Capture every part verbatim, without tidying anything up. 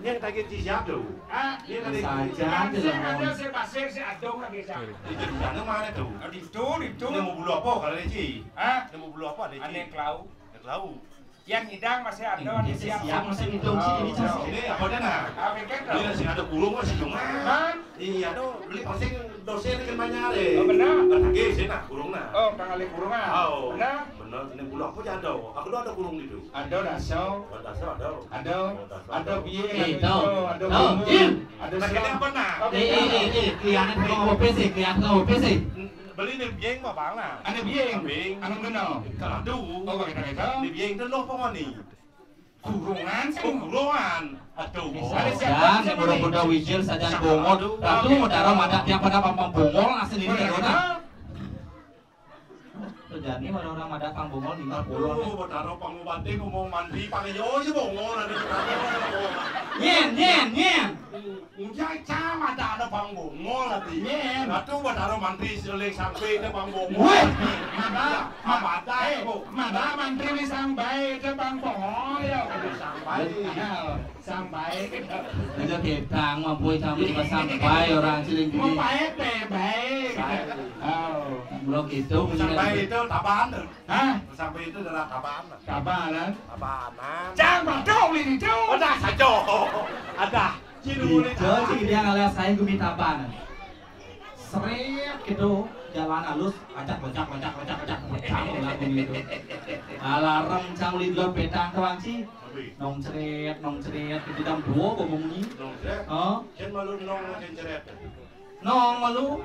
Yang tagih ci siap tu? Hah? Yang tagih ci siap? Sing ada, sing pasir, sing ada kan biasa. Di sana mana tu? Di tu, di tu. Nemu bulu apa kalau di ci? Hah? Nemu bulu apa di ci? Ane kelau. Ane kelau. Yang hidang masih ada, ane siap. Siap masih hitung ci ini. Ini apa dah nak? Apa kan tu? Ini sing ada kurung masih cuma. Kan? Iya tu, beli pasir dosen kan banyak deh. Oh, benar. Tagih sini nak kurung nak. Oh, tanggal kurung ah. Oh. Benar. Benar, ini bulu apa je ada? Aku tu ada kurung di tu. Ada daso. Ada daso ada. Ada. Ada bieng, ada, ada bunga, ada sumur. Ada selang. Apa nak? Eh, eh, eh, eh, kelihatan kau apa sih? Kelihatan kau apa sih? Beli ni bieng apa bang lah? Ada bieng. Bieng. Anu kena. Kalau tu. Oh, bagi tak kata. Ni bieng tu loh apa ni? Kurungan sih. Oh, kurungan. Aduh. Sajan, nek murah kuda wijil, sajan bongol. Ratu mau daro madak tiang pada pampang bongol, asli ini kena. Terjadi orang-orang madak pang bongol lima puluh. Aduh, Betara pang bupati ngomong mantri pang yo aja bongol ada Betara. Nyen, nyen, nyen. Ujang cam ada ada pang bongol nanti. Nyen. Aduh, Betara mantri seling sampai ada pang bongol. Weh, madak, madak, eh, madak mantri di sampai ada pang bongol ya. Sampai. Sampai. Aja gedang mampu sampai sampai orang ciling gini. Mau pae pe baik. Oh, belum gitu. Sampai itu tabanan. Hah? Sampai itu adalah tabanan. Tabanan. Tabanan. Jangan badung ini tu. Ada saja. Ada. Cina boleh. Itu sih dia ngeliat saya gumi tabanan. Seret gitu, jalan halus, ajak, ajak, ajak, ajak, ajak, ajak, lagu gitu. Alarm cang lidlor petang tuang ci. Nong ceret, nong ceret, gitu jam dua kok ngomongnya. Nong ceret? Oh. Kan malu nong makin ceret. Nong malu.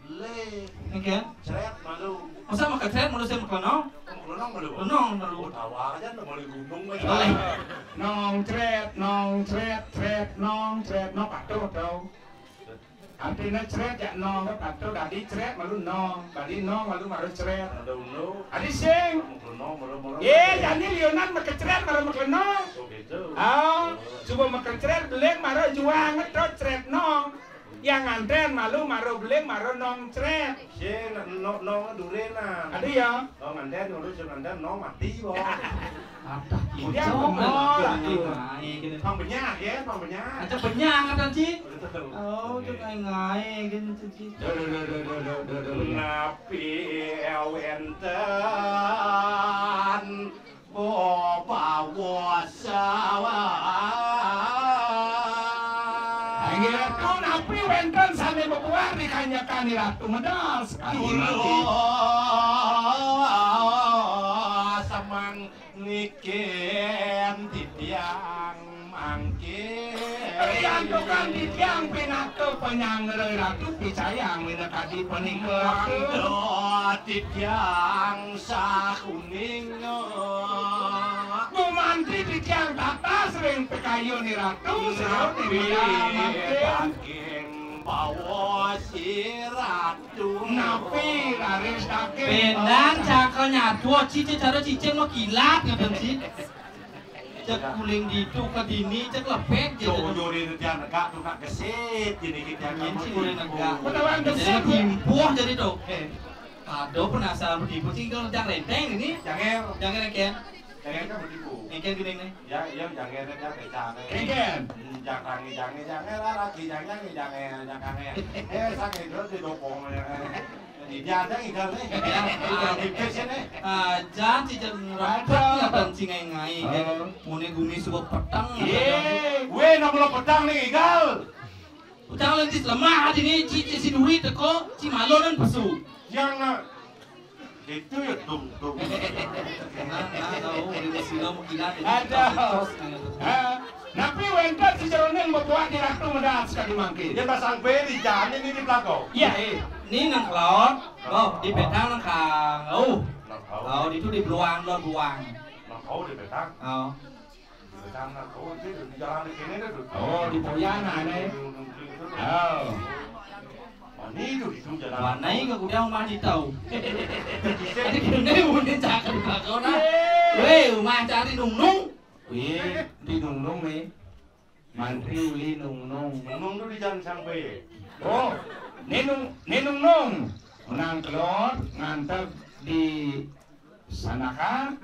Le. Oke. Ceret malu. Masa makan ceret malu saya makan nong? Malu nong malu. Nong malu. Oh, tawa aja nong malu gunung aja. Boleh. Nong ceret, nong ceret, ceret, nong ceret, nong patuh tau. Artinya ceret ya nong, atau tadi ceret malu nong, tadi nong malu malu ceret. Ada uno. Adi sing. Maklum nong, malu malu. Ye, jadi liunan makan ceret malu makan nong. Oh gitu. Ah, coba makan ceret beling malu juang ngetrot ceret nong. Yang nganten malu malu beling malu nong ceret. Sing nong nong durenan. Ada ya. Oh nganten malu sing nganten nong mati boh. Ada. Dia bongol lah tu. Pang benyah ya, pang benyah. Aja benyah kata ci. Oh, tu ngai-ngai gitu ci. Napi wenten bebawa sawa. Inggih, napi wenten sane bebuah di kanjekan Ratu Medas. Dulu semang nikin titiang mangkin. Riantukan titiang pinaka panyanggra Ratu picayang minakadi panika Ratu. Mangda titiang sakuning. Gumanti titiang tatas ring pikayun Ratu. Napi saut mangkin. Daging bawa sirat. Napi raris daging. Bendan cakal nyatu, ci, ci, cara cicing mah kilat, ngaten ci. Cek kuling ditu ke dini, cek lepek, gitu. Yo, yo, ini dia negak tuh, nak gesit, gini, gini, yen ci kuling negak. Beneran gesit, ya? Timpuh jadi tuh. Eh, aduh, penasaran, timpuh ci, kalau jang renteng ini. Janger. Janger, kan? Janger kan begitu. Engken gini nih. Ya, iya, janger, ya, becane. Engken. Hmm, jangan, jangan, jangan, lagi, jangan, jangan, jangan. Eh, sakit terus didukung, ya. Ini ada ikan nih. Ya, ikan. Ah, tipis ini. Ah, jangan sih, jangan ngerapat, ada. Ngapain sih ngai-ngai, kan? Oh. Mune gumi suba peteng, ye. Weh, nama lo peteng nih, igal. Peteng lentis lemah hati nih, ci, ci, si Nuri teko, ci malonan pesu. Yang, nah, itu ya, tung, tung. Nah, nah, tahu, udah sila mau kilat, ini. Ada. Terus, nah, gitu. Ah. Napi wenten sajeroning bebuah di Ratu Medas kadi mangkin? Yen pasang be di jani niki plako. Iya, eh. Ni nang kelor. Oh, di petang nang kang. Oh. Nang kau. Oh, itu di beruang, lor beruang. Nang kau di petang. Oh. Di petang nang kau itu di jalan di kene tu. Oh, di Poyan ane. Oh. Mani tu di tu jalan. Mana ini aku dia mani tahu. Ada kene muni cakap di belakang, nah. Weh, rumah cari nung nung. Wih, di nungnung nih. Mantri uli nungnung. Nungnung tu di jalan sampai. Oh, ninung, ninungnung. Menang kelor, ngantar di sanakan.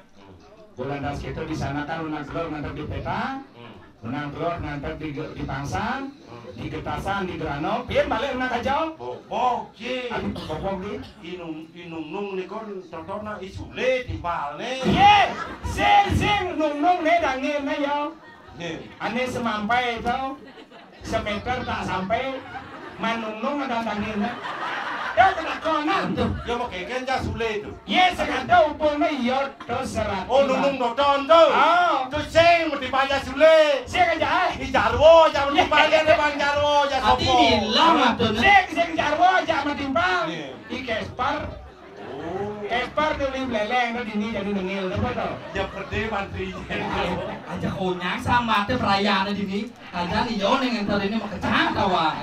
Bulan das kita di sanakan, menang kelor, ngantar di peta. Hmm. Menang telur ngantek di, di pangsan, di getasan, di gerano, pian balik menang kajau. Bobok, Ci. Aduh, bobok di. Inung, inung nung ni kon, contohna isule timpal ne. Ye, sing, sing, nung nung ne dangin ne yo. Ane semampai to, semeter tak sampai, manungnung ada tandingan. Ya, kena konan. Ya, mau keken ja sule tu. Ye, sekada upung ne, iya, terus serat. Oh, nungnung dodon tu. Oh. Tu sing, mesti baca sule. Sing aja, eh. Di jarwo, ja mesti baca ne, bang jarwo, ja sopo. Ati bilang, atuh, nah. Sing, sing jarwo, ja mesti bang. Iya. Di Kespar. Kepar tuli beleleng to dini jadi nengil to apa to? Ya pede mantri. Aja konyang sama te perayaan dini. Aja ni yo neng entar ini makecang tawa.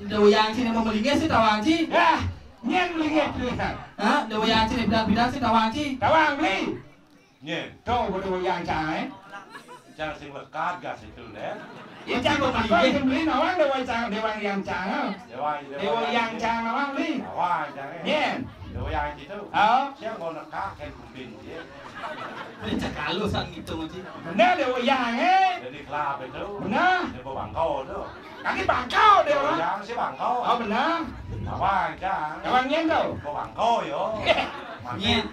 Dewa yang sini mau melingis sih tawang ci. Yah, nyen melingis. Hah? Dewa yang sini bidan-bidan sih tawang ci. Tawang beli. Nyen. Tuh, betul yang cang, eh. Cang sing lekat gas itu, deh. Ya, cang kok takut, sing beli nawang dewa cang, dewa yang cang, eh. Dewa, dewa yang cang nawang beli. Nawang cang, eh. Nyen. Dewa yang itu. Oh. Siang mau nekak, kan kumpin, ya. Ini cek halusan gitu, Ci. Benar, dewa yang, eh. Jadi kelap itu. Benar. Dewa bangkau, tuh. Kaki bangkau, dewa. Dewa yang si bangkau. Oh, benar. Nawang cang. Nawang nyen, tuh. Dewa bangkau, yo. Nyen.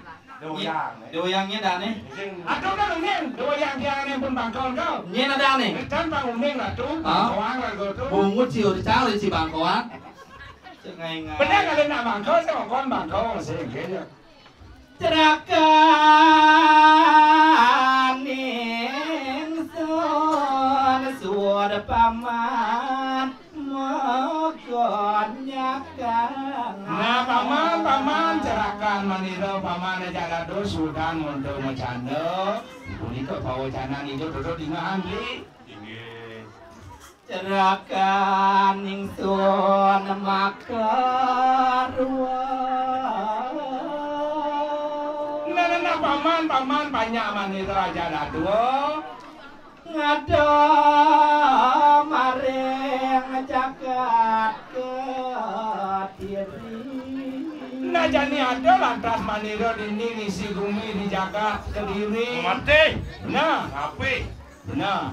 Doyang, eh. Doyangnya dah nih. Sing aduh, dah lu, Nin. Doyang tiang nih pun bangkon kau. Nyen ada nih. Kan Bang Uning lah tuh, ah? Bangkoan lah gua tuh. Bungut si Urca, si bangkoan. Cengai-ngai. Bener kali nak bangkon, sama kon bangkon, sih, gitu. Cerakaning sun, suara paman. Nah, paman, paman, cerakan manira, paman aja gaduh sudan untuk macanda. Punika pawacanan ijo duduk di ngahan, Bli. Inggih. Cerakan ingsun makarua. Nah, nah, nah, paman, paman, banyak manira aja gaduh. Ngada maring jagat Kediri. Nah, jani ada lantas manira dini ngisi gumi di jagat Kediri. Mati. Nah. Ngapi? Benar.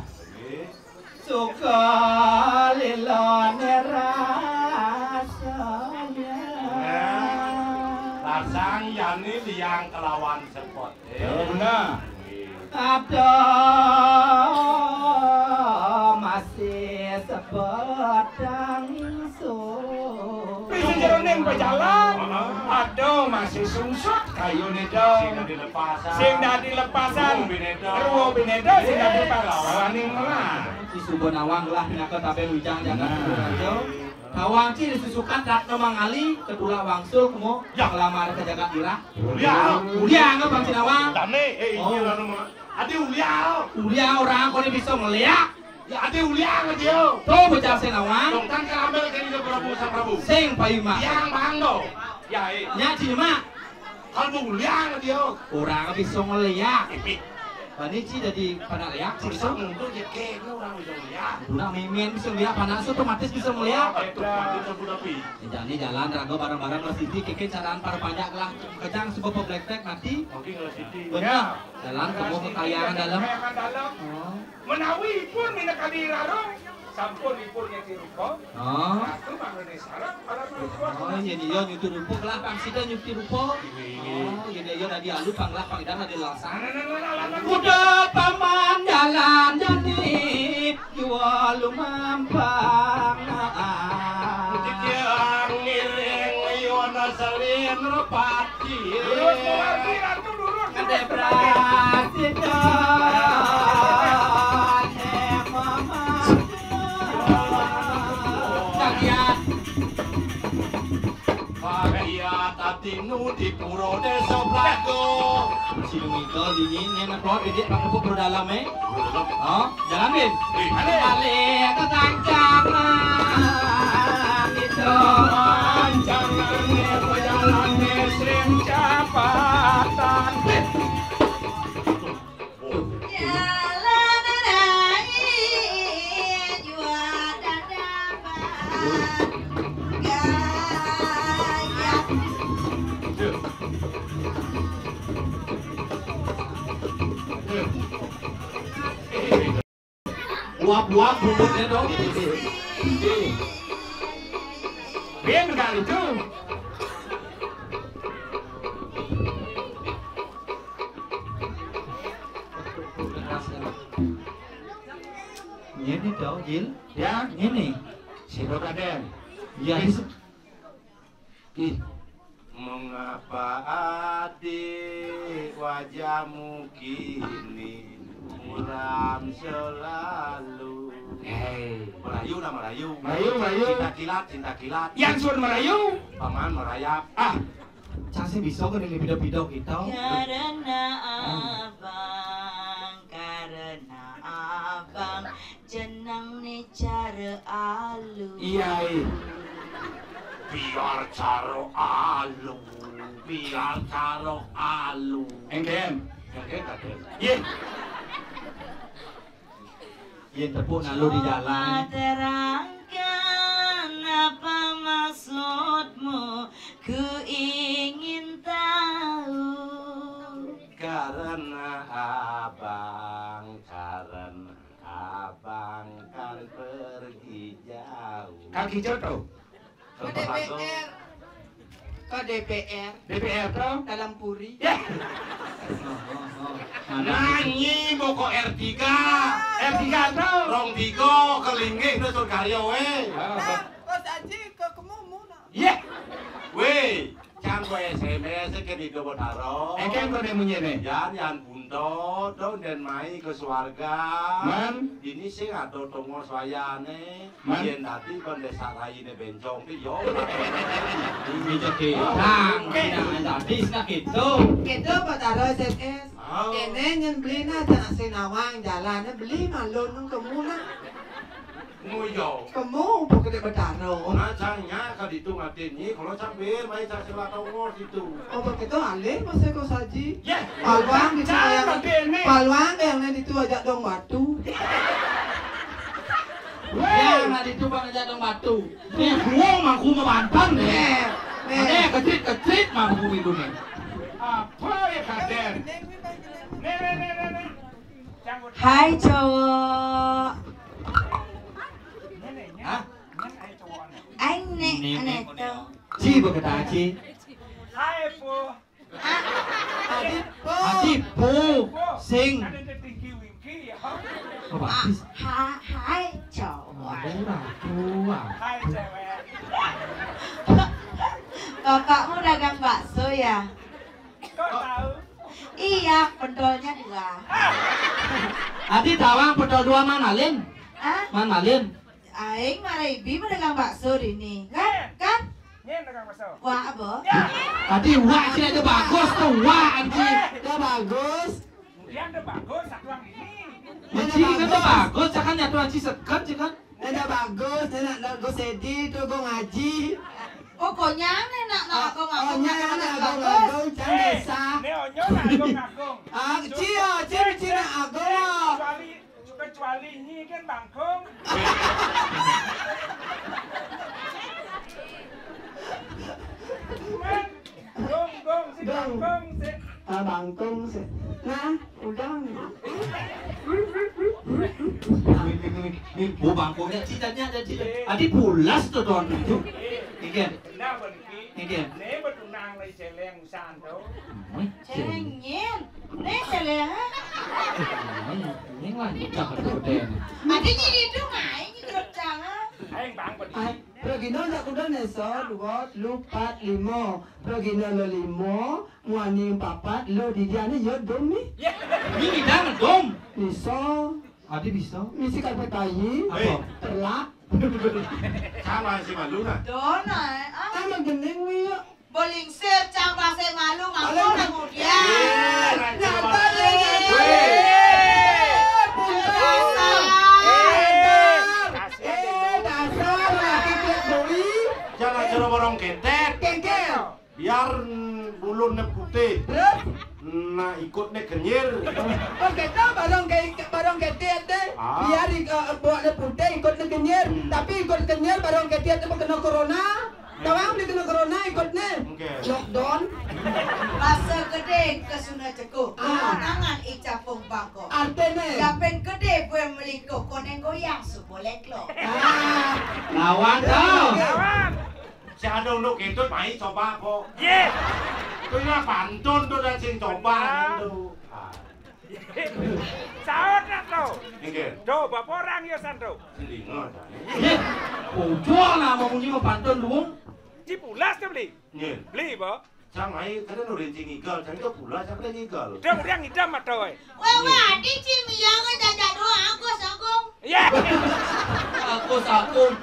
Suka lilane rasanya. Nah, rasang yani liang kelawan sepot. Benar. Ada masih sepedang sungsut. Di sejeroning pejalan, ada masih sungsut kayu nida. Sing dadi lepasan. Sing dadi lepasan. Ruwa bineda. Ruwa bineda sing dadi pasawaning melah. Isuba nawang gelah pinaka tabeng wijang jagat. Nah. Raja. Tawang ci disusukan Ratna Mangali, ketulak wangsul kemo. Ya. Ngelamar ke jagat Irah. Uliau. Uliau, Bang Cinawang. Dane, eh, oh. Iya, anu, Mak. Adi uliau. Uliau orang kau ni bisa ngeliak. Ya, adi uliau, adi, yo. Tuh, bocah Cinawang. Dong, kan kerambel kene ke Prabu, Sang Prabu. Sing, Pak Ima. Yang bang, do. Ya, eh. Nya, Ci Ima. Kalau uliau, adi, yo. Orang bisa ngeliak. Ipi. Bani ci dadi panak leak, ci. Bisa mundur ya, kene orang bisa ngeliat. Budak mimin bisa ngeliat, panak otomatis bisa ngeliat. Betul, betul, betul, tapi. Jani jalan raga bareng-bareng Mas Didi, keke caraan para panjak lah. Kejang sebab pebletek mati. Oke, nggak Siti. Benar. Ya. Jalan temu ke Kayangan Dalam. Kayangan Dalam. Oh. Menawi pun mina kadi rarung. Sampun ipun nyeti rupa. Oh. Ratu manggone sareng, para perempuan. Oh, iya, iya, nyuti rupa, lah, pang sida nyuti rupa. Iya, iya. Oh, iya, iya, dadi alu, pang lah, pang idang dadi lasan. Nah, nah, nah, nah, nah, nah. Kuda paman jalan jani, jua lumampang. Titiang ngiring, yona selin repat. Terus mengerti, Ratu, dulu. Kedebras itu. Kagiat. Kagiat atinu di pura desa Blago. Si Lumika dini, ini anak keluar, didik, pakai pura dalam, eh. Oh, jalan, Din. Balik ke kancangan itu. Kancangan itu jalan sing capatan. Jalan rai jua dadaban gayah. Buap-buap bubutnya dong. Iya. Bien kali tuh. Ini dong, Jil. Ya, ini. Si Rokaden. Ya, ini. Ih. Mengapa adik wajahmu kini muram selalu? Hei. Merayu lah, merayu. Merayu, merayu. Cinta kilat, cinta kilat. Yang suruh merayu. Paman merayap. Ah. Cang sih bisa kan ini pido-pido kita. Karena abang, karena abang, jenang ni cara alu. Iya, iya. Biar caro alu, biar caro alu. Engken. Engken, Raden. Iya. Iya, tepuk nak lu di jalan. Coba terangkan apa maksudmu, ku ingin tahu. Karena abang, karena abang kan pergi jauh. Kaki jodoh. Ke D P R. Ke D P R. D P R tuh? Dalam puri. Ya. Nyanyi mau ke R tiga. R tiga tuh. Rong tigo ke linggih tuh Surkaryo, weh. Ah. Bos Aji ke kemana? Iya. Weh, cang ko S M S ke di Dobo Taro. Eh, kan kau yang munyi nih? Yan, yan buntot, dong, dan mai ke swarga. Man? Ini sing ada tongo swayane. Man? Yen dadi kon desa raine bencong ki yo. Ini jadi. Bang, tidak dadi sing gitu. Gitu, Pak Taro S M S. Oh. Kene nyen beli na, cak sing nawang jalan, beli malun nang kemuna. Nguyo. Kemu, bukan di Betaro. Nah, cangnya ka ditu ngatin nyi, kalau cang bir, mai cang sing latau ngor situ. Oh, begitu alih masa kau saji. Ya. Paluang di Cang, yang, tapi ini. Paluang yang lain itu ajak dong batu. Weh. Ya, nggak ditu bang ajak dong batu. Nih, gua mangku ngebantan nih. Nih, nih. Nih, kecit-kecit mah buku itu nih. Apa ya, Kaden? Nih, nih, nih, nih, nih. Hai, cowok. Hah? Aing nek, nek, aneh nek, tuh. Ci, begitu, Ci. Hai, Po. Ah. Tadi, Po. Tadi, Po. Sing. Ada tinggi wingki ya. Apa? Ah, ha-, hai, cowok. Aduh, aduh, ah. Hai, cewek. Bapakmu dagang bakso ya? Kok tahu? Iya, pentolnya dua. Adi tawang pentol dua, Man Malin. Hah? Man Malin. Aing marah ibi mah dagang bakso di ini. Kan? Kan? Nyen dagang bakso. Wah, apa? Ya. Tadi wah sih ada bagus tuh, wah anjing. Udah bagus. Kemudian ada bagus, satu yang ini. Anjing kan ada bagus, cakap nyatu anjing sekan, cakap. Nenda bagus, nenda, nenda gue sedih tuh, gue ngaji. Oh, konyang nih, nak, nak, ah, aku ngaku, oh, nyang, nak, nak, aku bagus. Ngaku, cang. Eh, desa. Ini onyo nak aku ngaku. Ah, kecil, kecil, kecil, nak, aku. Eh, kecuali, kecuali ini kan bangkung. Cuman, gong, gong, si bangkung, si. Ah, bangkung, si. Nah, Udang. Ini, ini, ini, ini, bu bangkongnya cicanya ada cicanya. Adi pulas tuh tuan itu. Ikan. Nah, Bang Ki. Ikan. Nih betunang lagi celeng usahan tuh. Hmm, celeng. Celengin. Nih celeng. Hmm, ini lah cakap tuh deh. Adi nyiri itu main nyiri jangan. Ayo bang, pergi. Pragina ndak kuda neso, dua, lupat, limo. Pragina lo limo, muani papat, lo didiane yo dom ni. Ini bidang dom. Niso. Adi bisa. Misi karpet tayi. Apa? Terlak. Sama si malu kan? Dona, eh. Ah. Ama geneng wi yo. Bolingsir cang pasai malu ngaku kemudian. Nyata ya, nyata. Weh. Dasar. Eh, dasar. Eh, dasar laki kulit boi. Jangan suruh borong ketek. Kengkel. Biar bulunnya putih. Terus? Nah, ikutnya kenyir. Oh, kita barong ke, barong ketek deh. Ah. Biar ik-, eh, buatnya putih, ikutnya kenyir. Hmm. Tapi ikut kenyir, barong ketek itu kena corona. Tawang beli kena corona, ikutnya. Oke. Lockdown. Rasa gede ke Sungai Cekuh. Ah. Kenangan icapung bangkok. Artinya? Yapin gede gue meliko, koneng goyang. Lek lo. Ah, lawan to. Lawan. Sing anu unduk kentut, mai coba kok. Yé. Itu ya pantun tuh, dan sing coba itu. Ah. Saut nak to. Nggih. Do, bapak orang ya santo. Selinga, Cak. Yé, bocor lah mau munyi mau pantun dong. Dipulas to beli. Nggih. Beli, Pak. Cang mai kada nurin cing igal, cang itu pula cang kada ngigal. Udah, udah ngidam atau, eh? Wéh, wéh, adi cing iya kan jajan doang, aku sokong. Iya. Aku sokong.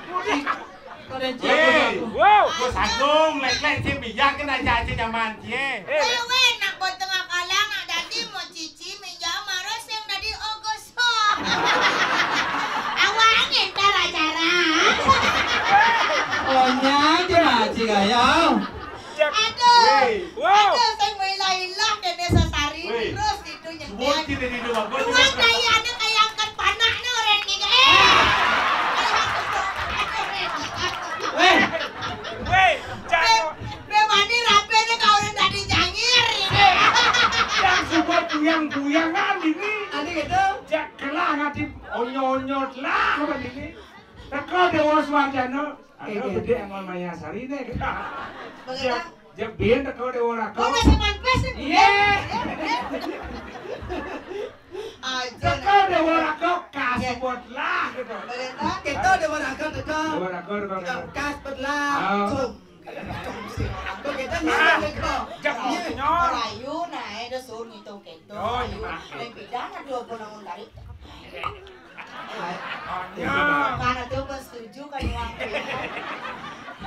Kada cing Wéh, aku. Wow. Gus Agung, lek-lek cing biar kena caci nyaman cie. Eh, wéh, wéh, nak buat tengah kalang, nak dadi mau cici, minjam marus yang dadi ogos. Awak angin cara-cara. Onyang je maci gayau. Aduh. Wéh. Wow. Aduh, saya mau ilah-ilah kena sasari. Wéh. Terus itu sebut nyetel. Kita di rumah gua. Tuan kayak ada kayak angkat panah nih orang ini. Eh. Wéh. Wéh, jangan. Bé mani rapé né kau orang tadi jangir. Yang suka buyang-buyangan ini. Ada gitu. Jak kelah ngati onyo-onyo lah apa ini. Teko Dewa Swacana. Ada gede angol Maya Sari né. Jak, jak bien teko Dewa Rako. Oh, masih manpes nih. Iya. Aja. Teko Dewa Rako kasbot lah gitu. Bagaimana? Kita Dewa Rako teko. Dewa Rako teko. Kasbot lah. Oh. Cung. Kok kita nyampe kok. Jak nyor. Rayu naik ada suruh ngitung gitu. Oh, iya. Main bidang ada apa namun tadi? Mana tuh pas setuju kan uang.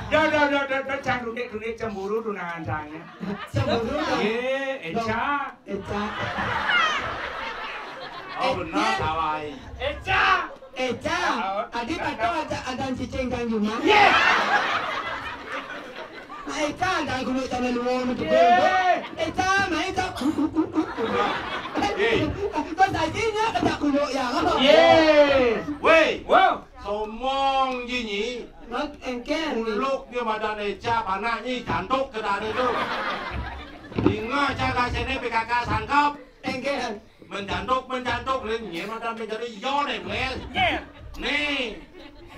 Dah, dah, dah, dah, dah, cang dunik, dunik cemburu tunangan cangnya. Cemburu dong. Iya, Eca. Eca. Oh, benar, Sawai. Eca. Eca, adi pato ada, ada cicing kang Juma. Yes. Nah, Eca ada gulu tana luwon tu. Yes. Eca, nah, Eca. Kau sajinya kata gulu ya. Yes. Wéh. Wow. Somong jinyi. Mak engken. Uluk dia madan Eca, panaknya jantuk ke tadi tu. Ingat jaga sini P K K sangkap. Engken. Menjantuk, menjantuk, lin, nyén ada menjadi yo né, Blés. Nyén. Nih,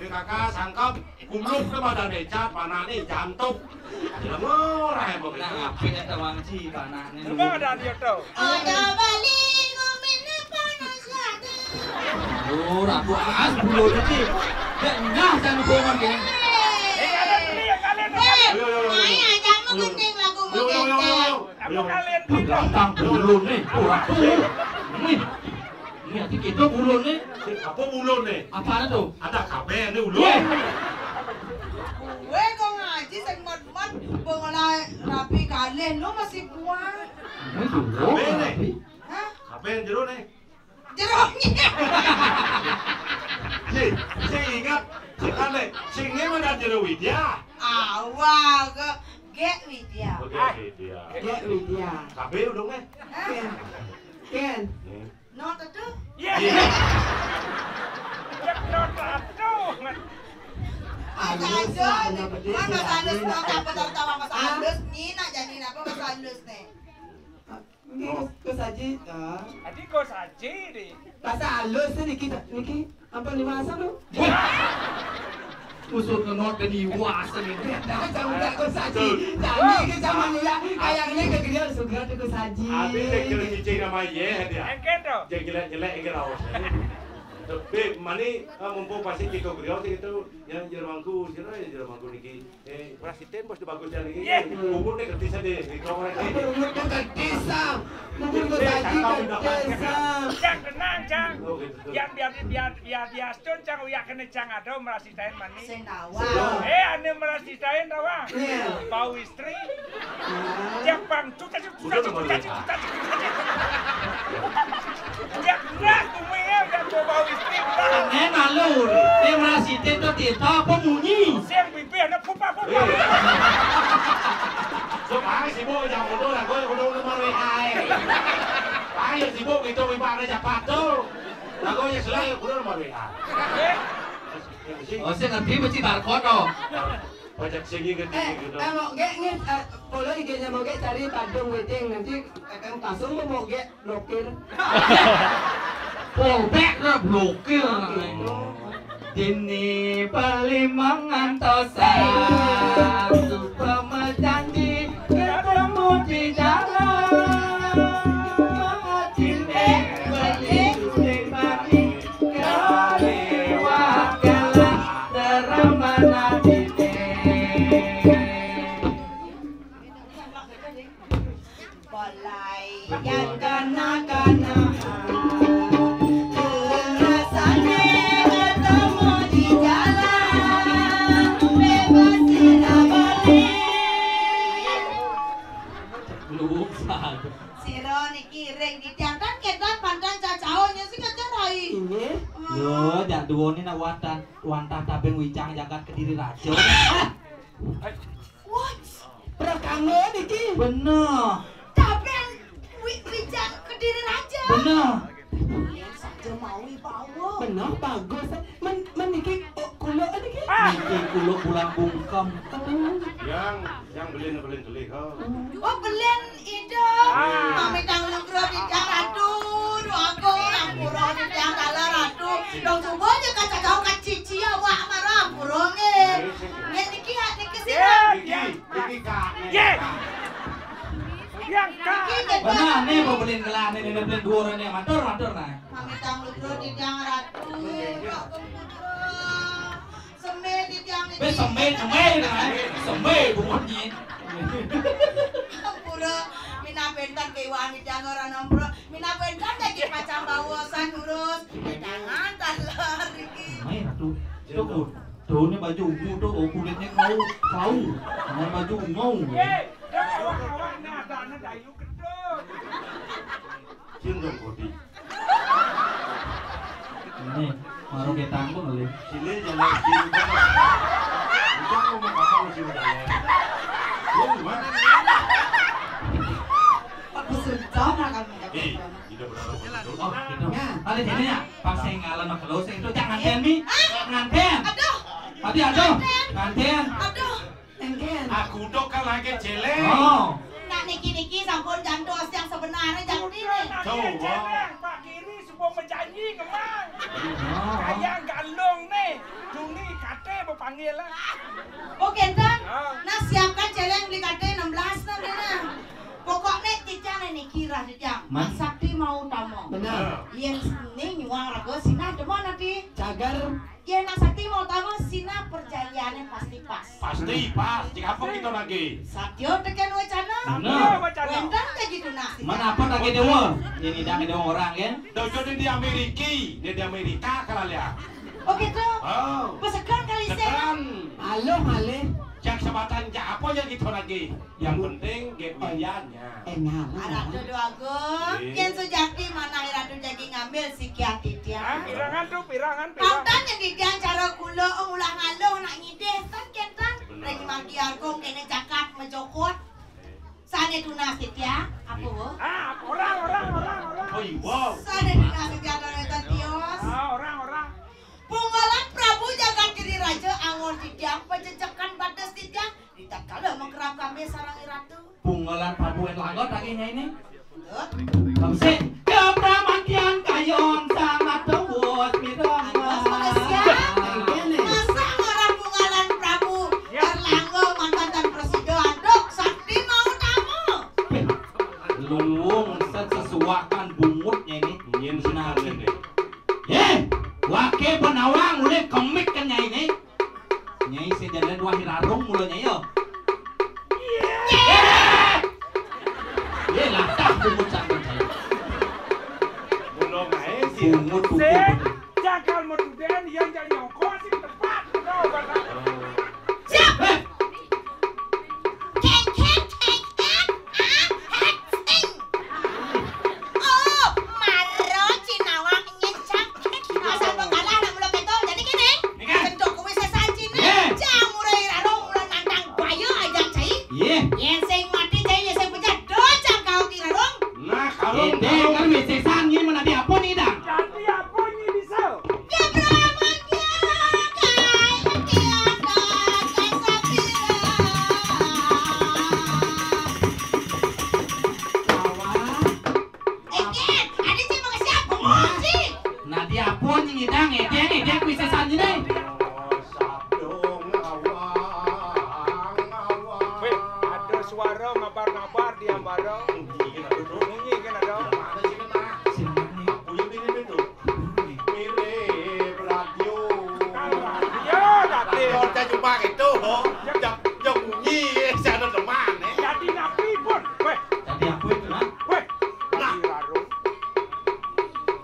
P K K sangkap, gumluk ke badan Eca, panaknya jantuk. Jelema orang yang begitu. Nah, apa kata Wangci, panaknya? Coba ada dia tahu. Ada bali ngomin panas lagi. Oh, rabu as bulu tadi. Dah enggak jangan bohong ya. Eh, ada beli yang kalian. Eh, ayo, ayo, ayo, ayo. Ayo, ayo, ayo, ayo. Apa kalian pindah? Lantang bulun nih, kurang tuh. Nih. Ini hati kita bulun nih. Apa bulun nih? Apaan tuh? Ada kabeh nih ulun. Wéh. Wéh, kok ngaji sing mat-mat, pengolah rapi kalih, lu masih kuat. Ini dulu. Kabeh nih. Hah? Kabeh jero nih. Jeruknya. Sing, sing ingat, sing aneh, sing ini mana jero Widya? Awal ke Gek Widya. Oke, Widya. Gek Widya. Kabeh udah nih. Hah? Ken. Ken. Nih. Not itu? Iya. Iya. Cek not itu. Mas Alus, Alus, mana Mas Alus, not apa tahu tahu Mas Alus, ni nak jadi apa Mas Alus nih? Ini Gus, Gus Haji, ah. Adi Gus Haji di. Bahasa halus niki, niki. Ampun, diwasa lu. Usut kenot dan iwasa niki. Dah, jangan Gus Haji. Jangan ke zaman ya. Kayak ini ke gede sudah tuh Gus Haji. Adi cek jelek cicing nama ye dia. Engken to. Cek jelek-jelek ke raos. Tapi mani, eh, mumpung pasti kita griot gitu, yang jermangku, sira yang jermangku niki. Eh, perasiten bos bagus dari ini. Iya. Umurnya kertis aja, di kamar aja. Umurnya kertis, ah. Umur Gus Haji kertis, ah. Cang, tenang, Cang. Oh, gitu, tuh. Yang biar, biar, biar, biar, Cang, uyak kena Cang ada merasitain mani. Sendawa. Eh, ane merasitain tawa. Iya. Bau istri. Ah. Yang pang, cuta, cuta, cuta, cuta, cuta, cuta. Yang berat, tuh, ya, yang bau, bau istri, berat. Ini malu. Ini merasitain tuh, tidak apa munyi. Sing pipi anak pupa-pupa. Sok ae sibuk jam kudu lah, kowe kudu nomor W A ae. Ayo sibuk itu, ibaratnya cepat tuh. Lah, kowe ya selalu kudu nomor W A. Oh, saya ngerti mesti barcode, oh. Pajak sing ngerti. Eh, gitu. Eh, mau gek, eh, kalau I G-nya mau gek cari Padung Wedding, nanti akan pasung mau gek blokir. Fallback lah, blokir. Gitu. Dini beli mangantosan, suba majanji ketemu di jalan. Dini beli suling bani, kaliwat jalan, teramana dini. Balai yang kana-kana, rasane ketemu di jalan, bebas sira balik. Luwung saja. Sira niki ring titiang tan ketan pantan cacaon ya sing aja rai. Inggih. Lho, jak duwone nak wantah, wantah tabing wicang jagat Kediri Raja. Wah, Prakanggo niki. Bener. Tabing wi-, wijang Kediri Raja. Bener. Yen saja mawi bawa. Bener, bagus. Men, men niki, oh, kuluk niki. Niki kuluk bulan bungkem. Yang, yang belin, belin kelih, ha. Oh, belin ida. Ah. Mamitang lugra titiang ratu. Duh, aku ampura titiang kala ratu. Dong coba aja kaca kau kacici awak marah ampura nggih. Nggih niki ya, niki sira. Niki, niki Kak. Nggih. Yang Kak. Niki nggih, Kak. Benar nih, mau belin kelah nih, nih, belin dua orang nih. Matur, matur nah. Mamitang lugra titiang ratu. Kok kemudian sembe titiang niki. Wis sembe, sembe nah. Sembe bungut nyi. Ampura, minab enten kewan titiang ora nampura. Minab enten dadi pacang bawa san urus. Wedangan tan lor iki. Main atuh. Tuh, tuh, ini baju ungu tuh, oh, kulitnya kau, kau. Dengan baju ungu. Ye, dah awak-awak ni ada anak dayu kedut. Cium dong, Kodi. Ini, baru kita angkut kali. Sini jangan cium dong. Kita mau makan sama cium dong. Lu gimana nih? Aku sudah makan. Eh, tidak berharap betul. Oh, gitu. Ya. Ada sini ya? Pas saya ngalah sama kalau saya itu jangan nganten, Mi. Ah! Nganten. Aduh. Tadi aduh. Nganten. Nganten. Aduh. Nganten. Aku udah kan lagi celeng. Oh. Nak niki-niki sampun jantos yang sebenarnya jangan ini. Tuh, wah. Pak Giri sudah berjanji kemang. Oh. Kayak galung nih. Juni kate berpanggil lah. Oh, kenten. Ah. Nah, siapkan celeng beli kate enam belas nah, nah. Pokoknya titiang niki rah titiang. Man? Sakti mau utama. Benar. Yen seni nyuang raga sinah demen ati. Cagar. Yen nak sakti mau utama sinah perjanjiannya pasti pas. Pasti pas. Cik apa kita lagi? Satya teken wacana. Benar. Wacana. Wenten kayak gitu nah. Mana apa tak ada dewa? Ini dah ada orang kan? Dojo di Amerika, dia di Amerika kalau lihat. Oh gitu. Oh. Pesekan kali saya. Sekan. Halo, halo. Jak sebatan jak apa ya kita lagi? Yang penting nggih wiyannya. Eh, ngalah. Ratu Déwa Agung, yen sujati manah Ratu jagi ngambil sikian titiang. Hah? Pirangan tuh, pirangan, pirangan. Pantan yang titiang cara kula ngulah ngaluh nak ngidih, tan kentan. Bener. Regi margi Agung kene jakat mejokot. Sane tunas titiang, apa, Bu? Ah, orang, orang, orang, orang. Oh, iya. Sane tunas titiang, orang tios. Ah, orang, orang. Punggalan Prabu Jagat Giri Raja angon titiang, pajejekan bates titiang, ritatkala mengkerap kami sarang Ratu. Punggalan Prabu Erlangga tagihnya ini. Betul. Kamsik. Kepramantian kayon sangat tembus mirama. Antos manusia. Masa orang punggalan Prabu Erlangga mantan presiden, dok sakti mau tamu. Luwung set sesuakan bungutnya ini. Nyen senang ini. Eh, wake penawang ulih kemik ke nyai ni. Nyai sejalan wahirarung mula nyai yo. Ye, latah bungut santan saya. Bungut kuku. Jagal meduden yang jadi ongkos sing tepat. Siap. Eh. Keng, keng, keng, keng, ah, hetsing. Oh, maro cinawang nying cangkrik. Asal pekalah nak mula keto. Jadi kene, bentuk kuwi sesaji ne. Jang murai rarung mula nantang baya aja cai. Yen sing mati cai, yen sing pecah do jang kau ki rarung. Nah, kalau kan wis sesan ni menadi apa ni dah? Jadi apa ni bisa? Kepramantian. Cuma itu, ho. Jang, jang bunyi, saya ada teman, eh. Jadi napi pun. Weh. Jadi apa itu, nah? Weh. Nah. Jadi rarung.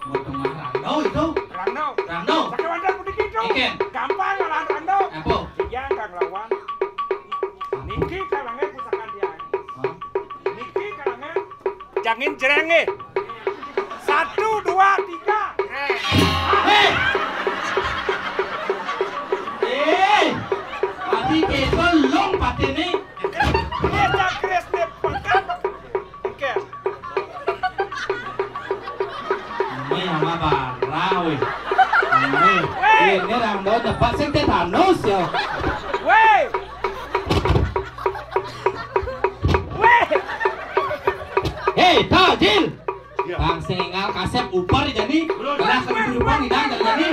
Mau tengah randau itu. Randau. Randau. Pakai wadah putih gitu. Ikan. Gampang lah randau. Apa? Dia kang lawan. Niki kalangnya pusaka dia. Hah? Niki kalangnya. Jangin jerenge. Satu, dua, tiga. Hei! Hei! Ati keto long patene. Dia cakres dia pengkat. Oke. Ini sama bara, weh. Ini, Weh! Ini randau dapat sing tetanus ya. Weh! Weh! Hei, Tajil! Iya. Bang sing énggal kasép upar jadi. Lah, kehidupan hidup jadi.